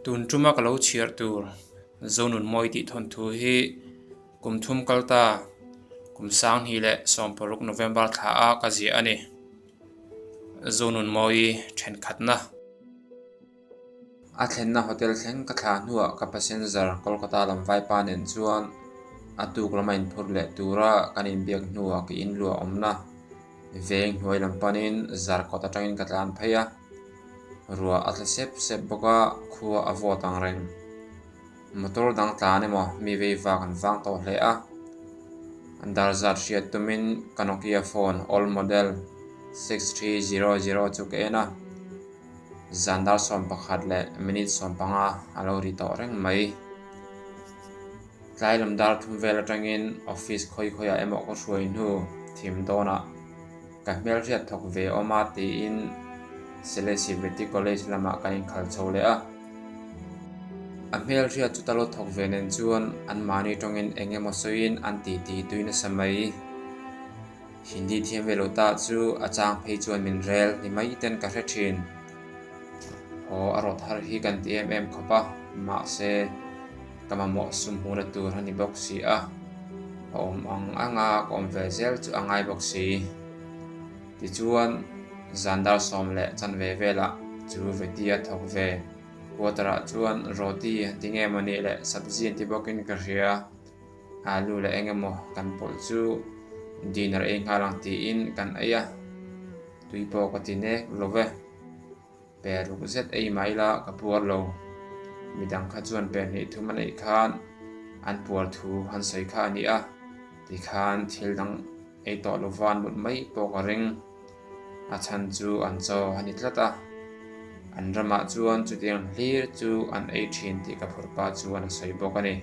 Tun tuma ka lo chhiar tur Zonunmawi tih thawnthu hi kum thum kal ta kum sanghnih leh sawmparuk November thla a ka ziah a ni. Zonunmawi thenkhatna. A thlenna hotel thleng ka thlah hnuah ka passenger Kolkata lam vaipa nen chuan a tuk lama inphur leh tura kan inbiak hnuah ka inluah awmna veng hnuai lam panin zarkawt atangin ka tlan phei a, ruah a tla sep sep bawk a, khua a vawt ang reng. Motor dang tlan emaw mi vei vak an vang tawh hle a, dar zat hriat tumin ka Nokia phone old model 6300 chu ka en a. Zan dar 11 leh minute 15 a lo ri tawh reng mai. Tlai lam dar thum vel atangin office khawi khawiah emaw ka hruai hnu thim dawnah ka hmelhriat thawk ve awm a tiin Selesiveti College lamah kan inkhal chho leh a. A hmelhriat chu ta lo thawk ve nen chuan anmahni tawngin eng emaw sawiin an titi tui nasa mai. Hindi thiam ve lo ta chu a chang phei chuan min rel ni mai ten ka hre thin. Haw a rawt har hi kan ti em em khawp a, mahse ka mamawh sum hmuhna tur a ni bawk si a, a awm ang anga ka awm ve zel chu a ngai bawk si. Tichuan zan dar sawm leh chanve velah chu Vetia thawk ve quarter ah chuan roti an ti nge maw ni le sabzi an ti bawkin ka hria. Alu leh eng emaw kan pawlh chu dinner ei nghal ang tiin kan ei a, tui pawh ka ti nek lo ve. Pe ruk zet ei mah ila ka puar lo. Midang kha chuan pe hnih thum a neih khan an puar thu han sawi kha a ni a, tikhan thil dang ei tawh lo van mut mai pawh ka ring. A chhan chu an chaw a ni tlat a, an ramah chuan chutiang hlir chu an ei thin tih ka phurh pa chuan a sawi bawk a ni.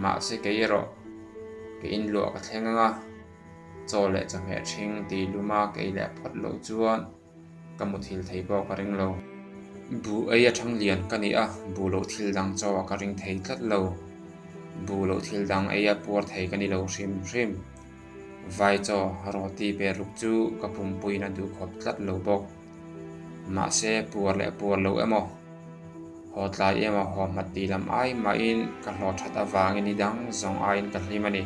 Mahse kei erawh ka inluah ka thleng ang a, chaw leh chawhmeh ṭhing tih luma ka ei leh phawt loh chuan ka muthilh thei pawh ka ring lo. Buh ei a ṭhang lian ka ni a, buh loh thil dang chaw ah ka ring thei tlat lo. Buh loh thil dang ei a puar thei ka ni lo hrim hrim. Vai chaw roti pe ruk chu ka pumpuiin a duhkhawp tlat lo bawk. Mahse puar leh puar lo emaw? Haw tlai emaw haw hmat tih lam ai mahin ka hlawh that avangin ni dang zawng aiin ka hlim a ni.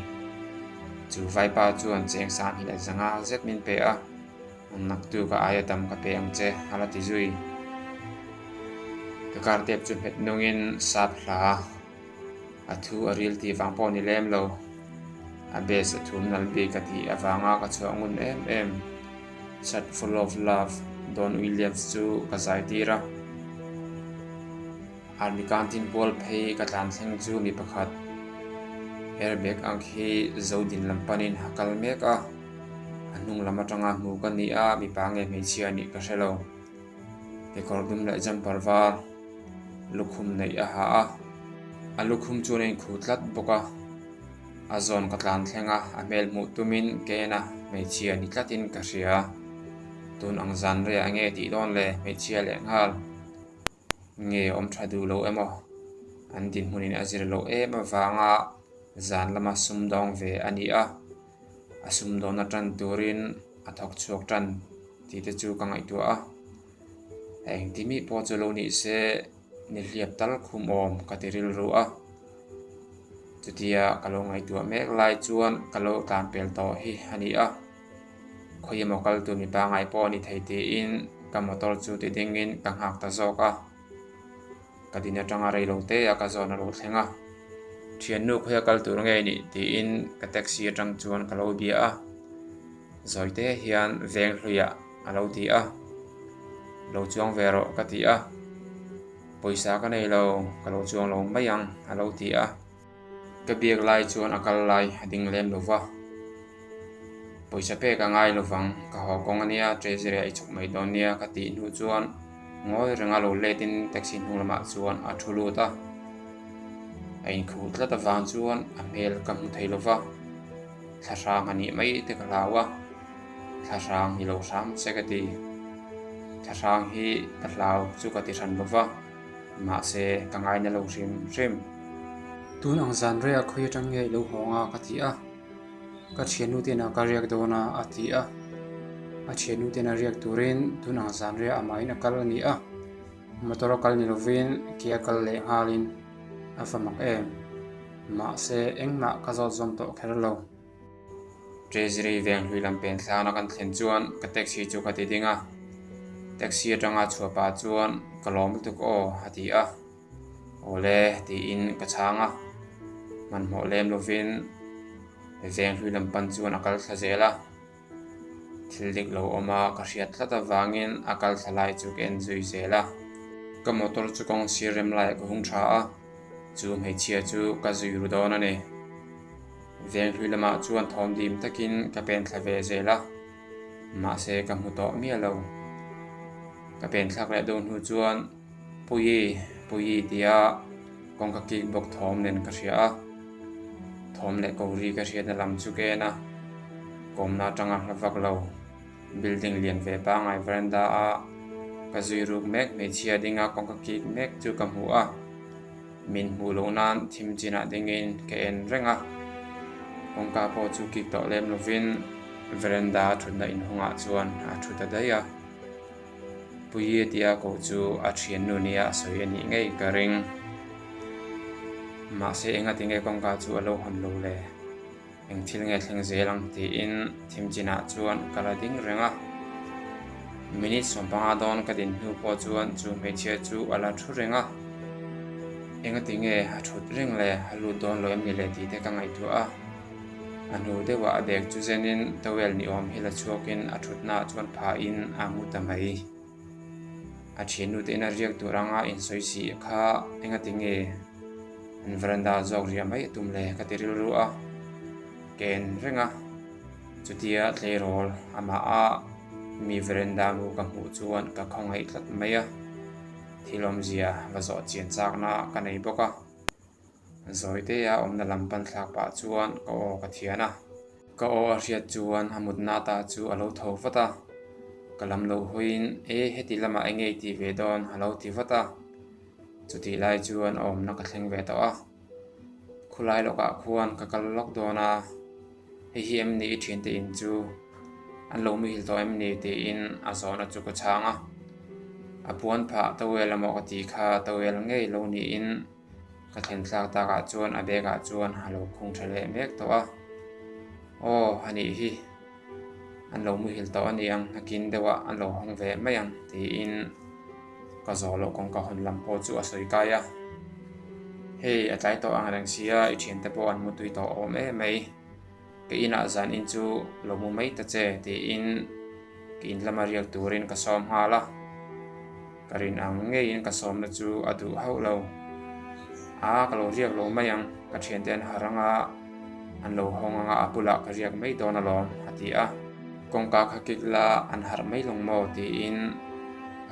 Chu vaipa chuan cheng sang hi la zanga zet min pe a, naktu ka aia tam ka pe ang che a la ti zui. Ka car tep chu hmet nungin sap hla a thu a ril tih vang pawh ni lem lo. A base a thum nal bik a tih avanga ka chhuah ngun em em. Chat full of love Don Williams chu ka zai tir a. Army canteen bual phei ka tlan thleng chu mi pakhat airbag ang khi zo din lam panin a kal mek a. A hnung lam atanga hmu ka ni a, mipa nge hmeichhia nih ka hre lo. Kekawr dum leh jumper var lukhum neih a ha a, a lukhum chuan a inkhu tlat bawk a. A zawn ka tlan thleng a, a hmel hmuh tumin ka en a, hmeichhia ni tlatin ka hria. Tun ang zan rei ah nge tih dawn le, hmeichhia leh nghal nge awm tha duh lo emaw? An dinhmunin a zir loh em avanga zan lama sumdawng ve a ni a, a sumdawnna tan turin a thawk chhuak tan tih te chu ka ngaihtuah a. Engtimi pawh chu lo nih se nihliap tal khum awm ka ti rilru a. Chutia ka lo ngaihtuah mek lai chuan ka lo tlan pel tawh hi a ni a, khawi emaw kal tur mi pangngai pawh a ni thei tiin ka motor chu ti dingin ka nghak ta zawk a. Ka din atanga rei lo te a ka zawn a lo thleng a, Thiannu khawia kal tur nge nih tiin ka taxi atang chuan ka lo bia a, zawi te hian veng hluiah a lo ti a, Lo chuang ve rawh ka ti a. Pawisa ka nei lo, ka lo chuang lo mai ang, a lo ti a. Ka biak lai chuan a kal lai a ding lem lo va. Pawisa pek a ngai lovang, ka haw kawng a nia, treasury ah i chhuk mai dawn nia ka tih hnu chuan ngawi renga lo letin taxi hnung lamah chuan a thu lut a. A inkhuh tlat avang chuan a hmel ka hmu thei lo va, thlahrang a nih mai te ka hlau a. Thlahrang ni lo hram che ka ti. Thlahrang hi ka hlau chu ka ti hran lo va, mahse ka ngaina lo hrim hrim. Tun ang zan rei a khawi atang nge i lo hawng a ka ti a, ka thiannu te inah ka riak dawn a a ti a. A thiannu te ina riak turin tun ang zan rei ah amahin a kal a ni a. Motor a kal ni lovin ke a kal leh nghalin a va mak em. Mahse engmah ka zawt zawm tawh kher lo. Treasury veng hlui lam pen thlana kan thlen chuan ka taxi chu ka ti ding a. Taxi atanga chhuah pah chuan ka lawm lutuk aw a ti a. Awle tiin ka chhang a. Hmanhmawh lem lovin veng hlui lam pan chuan a kal thla zel a. Thil dik lo awm a ka hriat tlat avangin a kal thla lai chu ka en zui zel a. Ka motor chu kawng sir rem laiah ka hung tha a, chu hmeichhia chu ka zui ru dawn a ni. Venghlui lamah chuan thawm dim takin ka pen thla ve zel a, mahse ka hmu tawh miah lo. Ka pen thlak leh dawn hnu chuan Puii, Puii tia kawngka kik bawk thawm nen ka hria a. Thawm leh ko ri ka hriatna lam chu ka en a, kawmna atanga hla vak lo. Building lian ve pangngai veranda a ka zui ruk mek hmeichhia dinga kawngka kik mek chu ka hmu a, min hmuh loh nan thim chinah dingin ka en reng a. Kawngka pawh chu kik tawh lem lovin veranda a thutna inhawngah chuan a thu ta daih a. Puii tia koh chu a thiannu nia a sawi a nih ngei ka ring. Mahse engati nge kawngka chu a lo hawn lo le? Eng thil nge thleng zel ang tiin thim chinah chuan ka la ding reng a. Minute 15 dawn ka din hnu pawh chuan chu hmeichhia chu a la thu reng a. Engati nge a thut reng le, a lut dawn lo em ni le tih te ka ngaihtuah a. A hnu deuhah a bag chu zenin towel ni awm hi la chhuakin a thutnaah chuan phahin a mu ta mai. A thiannu te ina riak tur anga insawi si kha engati nge an veranda zawk riah mai a tum le ka ti rilru a, ka en reng a, chutia tleirawl amah a mi veranda mu ka hmuh chuan ka khawngaih tlat mai a, thil awmzia va zawh chian chakna ka nei bawk a. Zawitea awmna lam pan thlak pah chuan ka aw ka thian a. Ka aw a hriat chuan a mutna ta chu a lo tho vat a, ka lam lo hawiin e heti lamah eng nge i tih ve dawn a lo ti vat a, chutih lai chuan a awmna ka thleng ve tawh a, khulai lawkah khuan ka kal lawk dawn a, hei hi em ni i thiante in chu an lo muhil tawh em ni tiin a zawhna chu ka chhang a, a puan phah towel emaw ka tih kha towel ngei lo niin. Ka thlen thlak takah chuan a bag ah chuan a lo khung tha leh mek tawh a. Aw, a nih hi. An lo muhil tawh a ni ang, nakin deuhah an lo hawng ve mai ang tiin ka zawh loh kawngka hawn lam pawh chu a sawi kai a. Hei, a tlai tawh ang reng sia, i thiante pawh an mutui tawh awm em mai. Ka inah zan in chu lo mu mai ta che tiin ka in lama riak turin ka sawm nghal a. Ka rin ang ngeiin ka sawmna chu a duh hauh lo. A, ka lo riak lo mai ang, ka thiante an harh anga an lo hawng anga a bulah ka riak mai dawn alawm a ti a. Kawngka kha kik la an harh mai lawng maw tiin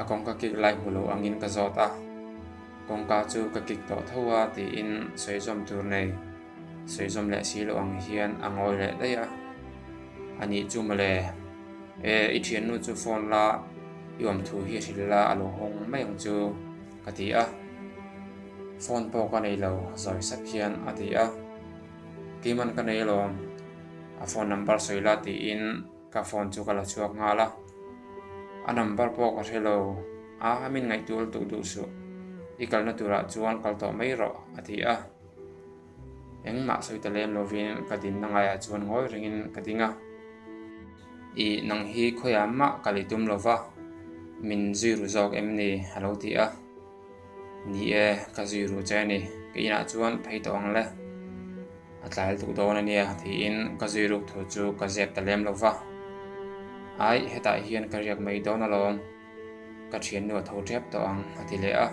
a kawngka kik lai hmu lo angin ka zawt a. Kawngka chu ka kik tawh tho a tiin sawi zawm tur nei. Sawi zawm leh si loh ang hian a ngawi leh daih a, A nih chu mawle, e i thiannu chu phone la i awm thu hi hrilh la a lo hawng mai ang chu ka ti a, phone pawh ka nei lo zawi sap hian a ti a, Keiman ka nei alawm, a phone number sawi la tiin ka phone chu ka la chhuak nghal a, a number pawh ka hre lo, a min ngaihtuah lutuk duh suh, i kalna turah chuan kal tawh mai rawh a ti a. Engmah sawi ta lem lovin ka dinna ngaiah chuan ngawi rengin ka ding a. Ih, nang hi khawiah mah ka lei tum lova, min zui ru zawk em ni? a lo ti a. Ni e, ka zui ru che a ni, ka inah chuan phei tawh ang le. A tlai lutuk dawn a nia tiin ka zui ruk thu chu ka zep ta lem lova. Aih, hetah hian ka riak mai dawn alawm. Ka thiannu a tho tep tawh ang a ti leh a.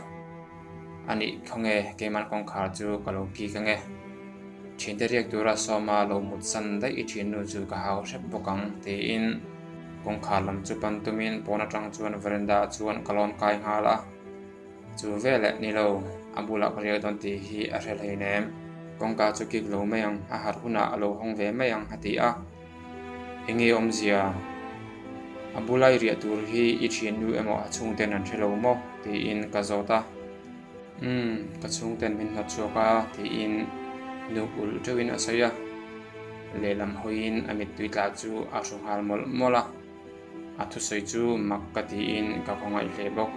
A nih khawnge keimah kawngkhar chu ka lo kik ange. Thiante riak tura sawma lo mut san daih i thiannu chu ka hau hrep bawk ang tiin kawngkhar lam chu pan tumin pawn atang chuan veranda ah chuan ka lawn kai nghal a. Chu veleh ni lo, a bulah ka riak dawn tih hi a hre hleinem. Kawngka chu kik lo mai ang, a harh hunah a lo hawng ve mai ang a ti a. Enge awmzia? A bula i riah tur hi i thiannu emaw a chhungten an hre lo maw? tiin ka zawt a. Umm, ka chhungten min hnawt chhuak a tiin nuk ulh teuhin a sawi a. Lehlam hawiin a mittui tla chu a hru nghal mawlh mawlh a. A thusawi chu mak ka tiin ka khawngaih hle bawk.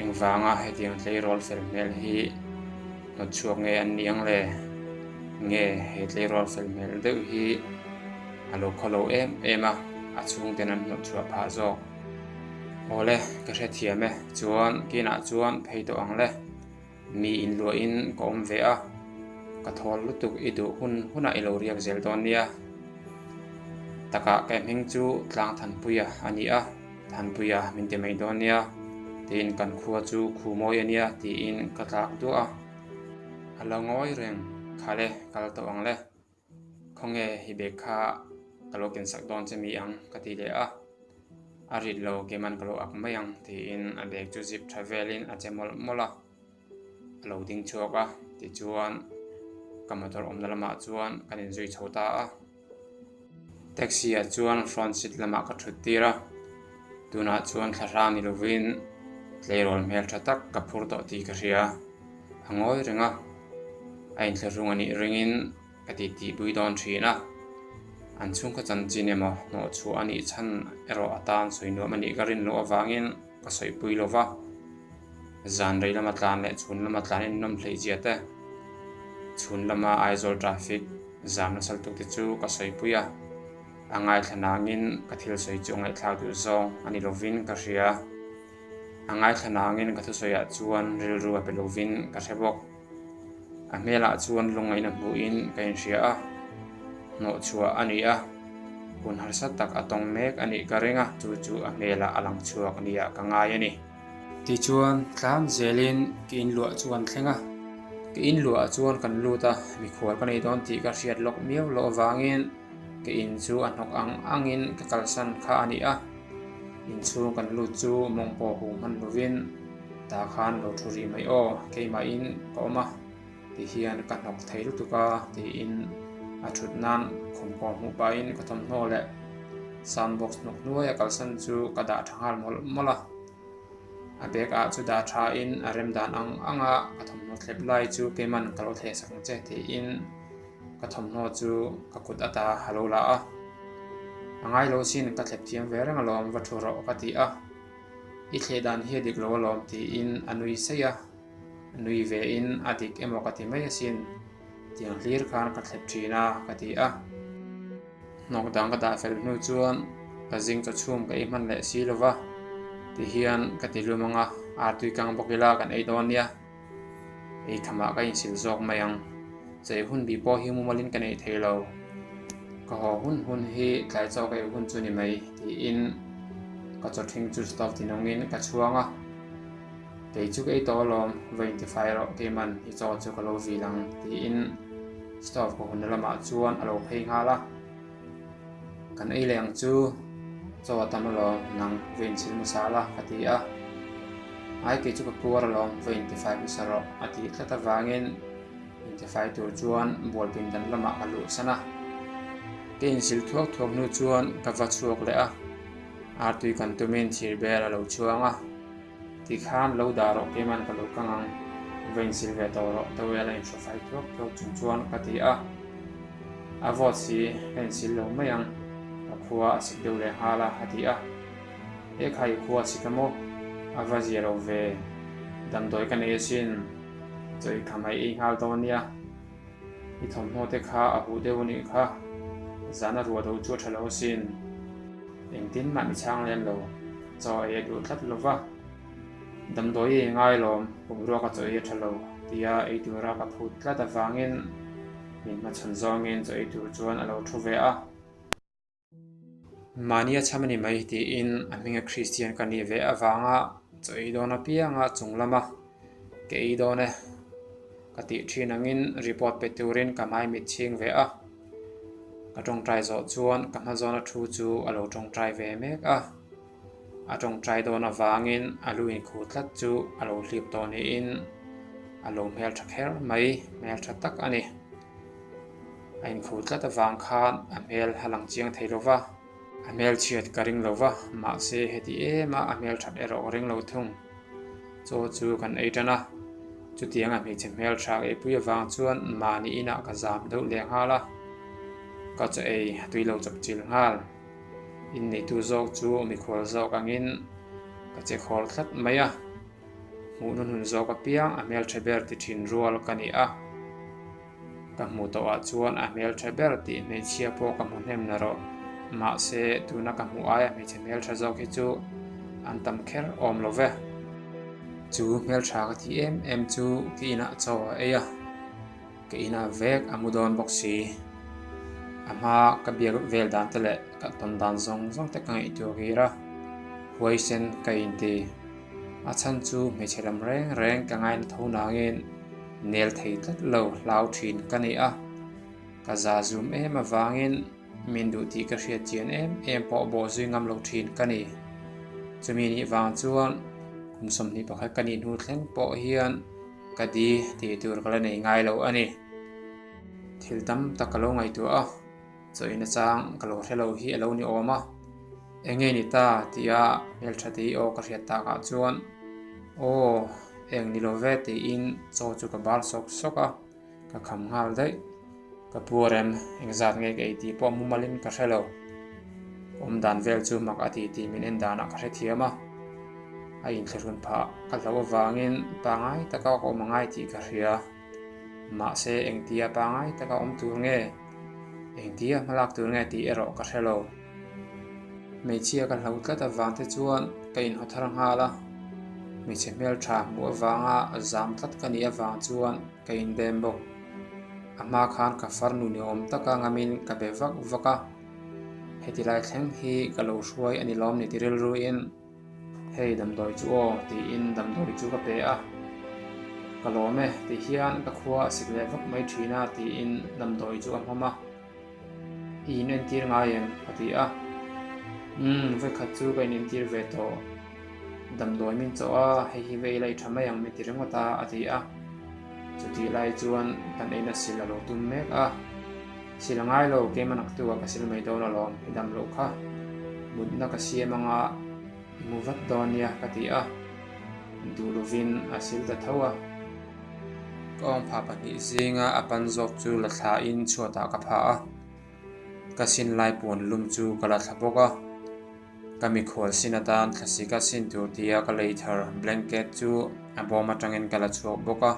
Engvanga hetiang tleirawl fel hmel hi hnawt chhuak nge an ni ang le? Nge he tleirawl fel hmel deuh hi a lo khaw lo em em a, a chhungten an hnawt chhuah phah zawk? Awle, ka hrethiam e, chuan kinah chuan phei tawh ang le. Mi inluahin ka awm ve a, ka thawl lutuk i duh hun hunah i lo riak zel dawn nia. Takah ka hming chu Tlang Thanpuia a ni a, Thanpuia min ti mai dawn nia, tiin kan khua chu khu mawi a nia tiin ka tlak duah a. A lo ngawi reng, Khale, kal tawh ang le. Khawnge hi bag kha ka lo kensak dawn che mi ang ka ti leh a, a rit lo keman ka lo ak mai ang tiin a bag chu zip tha velin a che mawlh mawlh a, a lo ding chhuak a tichuan ka motor awmna lamah chuan kan inzui chho ta a. Taxi ah chuan front seat lamah ka thut tir a, tunah chuan thla hrang ni lovin tleirawl hmel tha tak ka phur tawh tih ka hria. A ngawi reng a, a inthlahrung a nih ringin ka titi pui dawn thin a. An chhungkhaw chanchin emaw hnawhchhuah a nih chhan erawh atan sawi nuam a nih ka rin loh avangin ka sawi pui lo va. Zan rei lama tlan leh chhun lama tlan innawm hleih zia te, chhun lama Aizawl traffic zam nasa lutuk te chu ka sawi pui a. A ngaithla nangin ka thil sawi chu a ngaihthlak duh zawng a ni lovin ka hria. A ngaithla nangin ka thusawiah chuan rilru a pe lovin ka hre bawk. A hmelah chuan lungngaihna hmuhin ka inhria a, hnawhchhuah a ni a, hun harsa tak a tawng mek a nih ka ring a, chu chu a hmelah a lang chhuak nia ka ngai a ni. Tichuan, tlang zelin ka inluah chu kan thleng a, ka inluahah chuan kan lut a, mikhual ka nei dawn tih ka hriat lawk miau loh avangin ka in chu a hnawk ang angin ka kalsan kha a ni a. Inchhung kan lut chu mawng pawh huh hman lovin tah khan lo thu rih mai aw, keimahin ka awm a ti hian ka hnawk thei lutuk a tiin a thut nan khum kawng hmuh pahin ka thawmhnaw leh sound box hnawk hnuai a kalsan chu ka dah tha nghal mawlh mawlh a. A bag ah chu dah tha in a rem dan ang ang a ka thawmhnaw thlep lai chu keiman ka lo thleh sak ang che tiin ka thawmhnaw chu ka kut ata a lo la a. A ngai lo sin ka thlep thiam ve reng alawm va thu rawh ka ti a, i thleh dan hi a dik lo alawm tiin a nui saih a, a nui ve in a dik emaw ka ti mai asin tiang hlir khan ka thlep thin a ka ti a. Hnawk dang ka dah fel hnu chuan ka zing chaw chhum ka ei hman leh si lo va tihian ka ti lum ang a, artui kang bawk ila kan ei dawn nia. Ei thamah ka insil zawk mai ang. Chei hun bih pawh hi mumalin ka neih thei lo. Ka haw hun hun hi tlai chaw ka ei hun chu ni mai tiin ka chaw ṭhing chu stove tinawngin ka chhuang a. Kei chu ka ei tawh alawm, va intifai rawh keiman i chaw chu ka lo vil ang tiin stove ka hunna lamah chuan a lo phei nghal a. Kan ei leh ang chu chaw a tam alawm nang va inchhil hmasa la ka ti a, ai kei chu ka puar alawm va intifai hmasa rawh a tih tlat avangin intifai tur chuan bual pindan lamah ka luhsan a. Ka insil thuak thuak hnu chuan ka va chhuak leh a, artui kan tumin thir bel a lo chhuang a. Tikhan lo dah rawh keiman ka lo kang ang, va insil ve tawh rawh towel a inhru fai thuak thuak chung chuan ka ti a. A vawt si, ka insil lo mai ang, ka khua a sik deuh leh nghal a a ti a. He kha i khua a sik a maw? A va zia lo ve, damdawi ka nei asin, chaw i kham a i ei nghal dawn nia. I thawmhnaw te kha a huh deuh anih kha, zan a ruah do chu a tha lo asin. Engtin mah mi chhang lem lo, chaw ei a duh tlat lo va. Damdawi ei ngai lawm, kum ruak a chaw ei a tha lo tia ei tura ka phut tlat avangin min hmachhawn zawngin chaw ei tur chuan a lo thu ve a. Mahni a chham a ni mai tiin a hminga Kristian ka nih ve avanga chaw ei dawn apianga chung lama ka ei dawn e ka tih thin angin report pe turin ka hmai mit chhing ve a. Ka tawngtai zawh chuan ka hma zawna thu chu a lo tawngtai ve mek a. A tawngtai dawn avangin a lu inkhuh tlat chu a lo hlip tawh niin a lo hmeltha kher mai, hmeltha tak a ni. A inkhuh tlat avang khan a hmel a lang chiang thei lo va, a hmelchhiat ka ring lo va, mahse heti em a a hmelthat erawh ka ring lo thung. Chaw chu kan ei tan a, chutianga hmeichhe hmeltha ka eipui avang chuan mahni inah ka zam deuh leh nghal a, ka chaw ei a tui lo chawp chil nghal. Inneitu zawk chu mikhual zawk angin ka che khawr tlat mai a. Hmuh hnuhnun zawk apiang a hmeltha ber ti thin rual ka ni a. Ka hmuh tawhah chuan a hmeltha ber tih hmeichhia pawh ka hmu hnem na rawh. Mahse, tuna ka hmuh aia hmeichhe hmeltha zawk hi chu an tam kher awm lo ve. Chu hmeltha ka tih em em chu ka inah chaw a ei a, ka inah vek a mu dawn bawk si. A hma ka biak vel dan te leh ka tawn dan zawng zawng te ka ngaihtuah kir a, huaisen ka inti. A chhan chu hmeichhe lam reng reng ka ngaina tho nangin nel thei tlat lo hlau thin ka ni a, ka za zum em avangin min duh tih ka hriat chian em em pawh bawh zui ngam lo thin ka ni. Chumi nih vang chuan kum 21 ka nih hnu thleng pawh hian ka di tih tur ka la nei ngai lo a ni. Thil tam tak ka lo ngaihtuah a. Chawina chang ka lo hre lo hi a lo ni awm a, eng nge ni ta tia hmeltha te i aw ka hriat takah chuan aw eng ni lo ve tiin chaw chu ka bar sawk sawk a, ka kham nghal daih. Ka puar em, engzat nge ka ei tih pawh mumalin ka hre lo. Ka awm dan vel chu mak a ti tih min en danah ka hrethiam a, a inthlahrun phah ka hlauh avangin pangai taka ka awm angai tih ka hria. Mahse engtia pangai taka awm tur nge? Engtia hmalak tur nge tih erawh ka hre lo. Hmeichhia ka hlo tlat avang te chuan ka inhaw thar nghal a, hmeichhe hmeltha hmuh avanga zam tlat ka nih avang chuan ka indem bawk. A hma khan ka farnu ni awm taka ngamin ka be vak vak a, heti lai thleng hi ka lo hruai a ni lawm ni ti rilruin, Hei damdawi chu aw tiin damdawi chu ka pe a, ka lawm e ti hian ka khua a sik leh vak mai thin a tiin damdawi chu a hmawm a, I in entir ngai em? ka ti a, Umm vawikhat chu ka in entir ve tawh, damdawi min chawh a hei hi vei la i tha mai ang min ti ringawt a a ti a, chutih lai chuan kan eina sil a lo tum mek a. Sil a ngai lo, keimah naktu ah ka sil mai dawn alawm, i dam loh kha. Mutna ka siam anga i mu vat dawn nia ka ti a, duh lovin a sil ta tho a. Ka awngpha pahnih zinga a pan zawk chu la thlain chhuatah ka phah a, ka sin lai puan lum chu ka la thla bawk a. Ka mikhual sin atan thlasik a sin tur tia ka lei thar blanket chu a bawm atangin ka la chhuak bawk a.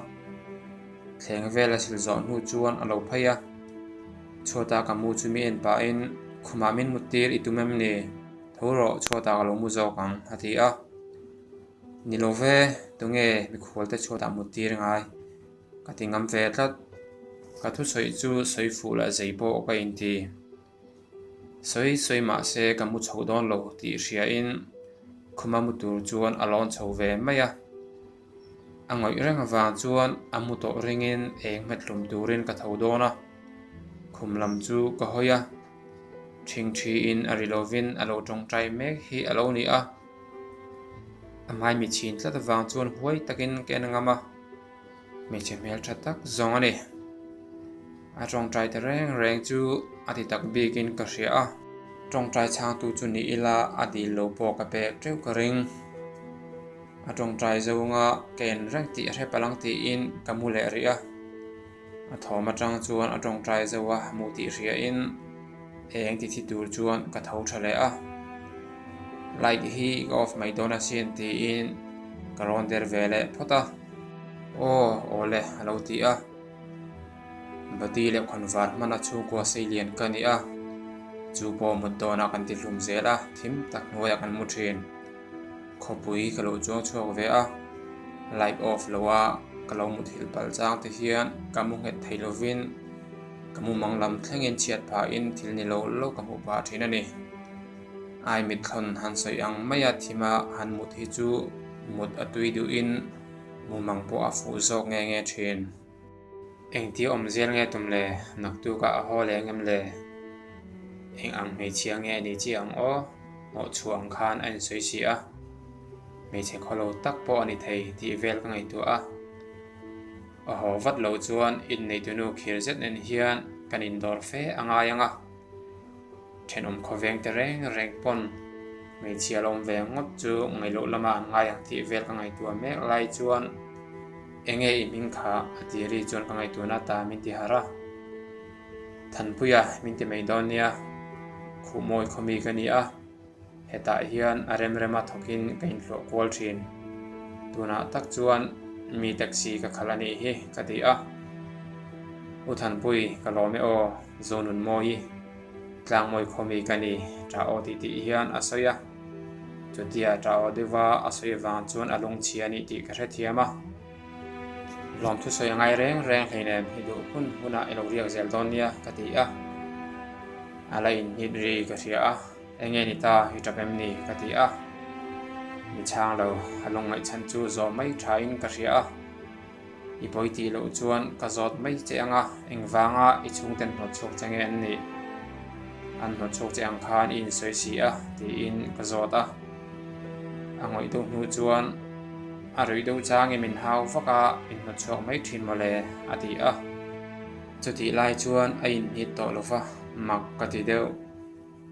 Thleng vel a sil zawh hnu chuan a lo phei a, chhuatah ka mu chu mi en pahin khumah min mut tir i tum em ni? Tho rawh chhuatah ka lo mu zawk ang a ti a. Ni lo ve, tunge mikhual te chhuatah mut tir ngai? Ka ti ngam ve tlat. Ka thusawi chu sawi fuh leh zei pawh ka inti. Sawi sawi mah se ka mu chho dawn lo tih hriain khuma mu tur chuan a lawn chho ve mai a. A ngawih reng avang chuan a mu tawh ringin eng hmet hlum turin ka tho dawn a, khum lam chu ka hawi a, ṭhingṭhiin a ri lovin a lo ṭawngṭai mek hi a lo ni a. A hmaimi chhin tlat avang chuan huai takin ka en ngam a. Hmeichhe hmel tha tak zawng a ni. A tawngtai ta reng reng chu a ti tak bikin ka hria a. Tawngtai chhangtu chu ni ila a dil lo pawh ka pek teuh ka ring. A tawngtai zawnga ka en reng tih a hre palang tiin ka mu leh rih a. A thawm atang chuan a tawngtai zo a hmuh tih hriain eng ti thi tur chuan ka tho tha leh a. Light hi ka off mai dawn asin tiin ka rawn der ve leh phawt a. Aw, aw le, a lo ti a. Bati leh khawnvar hmana chhungkua sei lian ka ni a, chu pawh mut dawnah kan ti hlum zel a, thim tak hnuaiah kan mu thin. Khawpui ka lo chuang chhuak ve a, light off lo a ka lo muthilh palh chang te hian ka mu nghet thei lovin ka mu mang lam thlengin chhiat phahin thil ni lo lo ka hmuh phah thin a ni. Ai mithlawn han sawi ang maia thima han mut hi chu mut a tui duhin mumang pawh a fuh zawk nge nge thin. Engtia awm zel nge tum le? Naktukah a haw leh ngem le? Eng ang hmeichhia nge ni chi ang aw? Hnawhchhuah ang khan a insawi si a. Hmeichhe khawlo tak pawh a ni thei tih vel ka ngaihtuah a. A haw vat lo chuan inneitunu khir zet nen hian kan indawr fe a ngai ang a. Thenawm khawveng te reng reng pawn hmeichhia lawm ve ngawt chu ngaihloh lama an ngai ang tih vel ka ngaihtuah mek lai chuan enge i hming kha a ti ri chuan ka ngaihtuahna ta min ti harh a. Thanpuia min ti mai dawn nia, Khuhmawi khawmi ka ni a, hetah hian a remrema thawkin ka inhlawh kual thin. Tunah tak chuan mi taxi ka khalh a nih hi ka ti a. U Thanpui, ka lawm e aw, Zonunmawi, Tlangmawi khawmi ka ni, ṭah aw tih tih hian a sawi a. Chutia ṭah aw deuha a sawi avang chuan a lungchhia a nih tih ka hrethiam a. Lawmthu sawi a ngai reng reng hleinem i duh hun hunah i lo riak zel dawn nia ka ti a. A la inhnit ri ka hria a, eng nge ni ta i tap em ni ka ti a. Mi chhang lo, a lungngaih chhan chu zawh mai thain ka hria a. I pawi tih loh chuan ka zawt mai che ang a, engvanga i chhungten hnawt chhuak che nge an nih? An hnawt chhuak che ang khan i insawi si a tiin ka zawt a. A ngawih deuh hnu chuan a ruih deuh changin min hau vak a, min hnawt chhuak mai thin mawle a ti a. Chutih lai chuan a inhnit tawh lo va, mak ka ti deuh.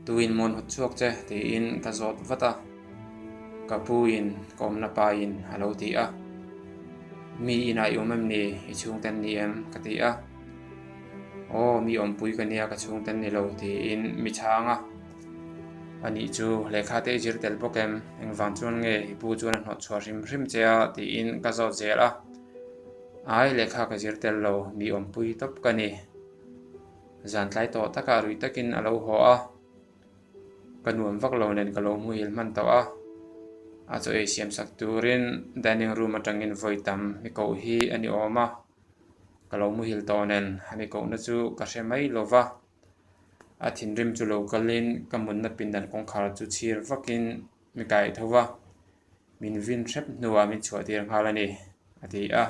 Tuin mawn hnawt chhuak che tiin ka zawt vat a, ka pu in ka awmna pa in a lo ti a. Mi inah i awm em ni? I chhungte an ni em? ka ti a. Aw, mi awmpui ka nia ka chhungte an ni lo tiin mi chhang a. Anih chu lehkha te i zir tel bawk em? Engvang chuan nge i pu chuan a hnawt chhuah hrim hrim che a? tiin ka zawt zel a. Ai, lehkha ka zir tel lo, mi awmpui tawp ka ni. Zan tlai tawh takah rui takin a lo haw a, ka nuam vak lo nen ka lo hmuhil hman tawh a. A chaw ei siam sak turin dining room atangin vawi tam mi koh hi a ni awm a, ka lo hmuhil tawh nen a mi kohna chu ka hre mai lo va. A thinrim chu lo kalin ka mutna pindan kawngkhar chu chhir vakin mi kai tho va, min vin hrep hnuah min chhuah tir nghal a ni, a ti a.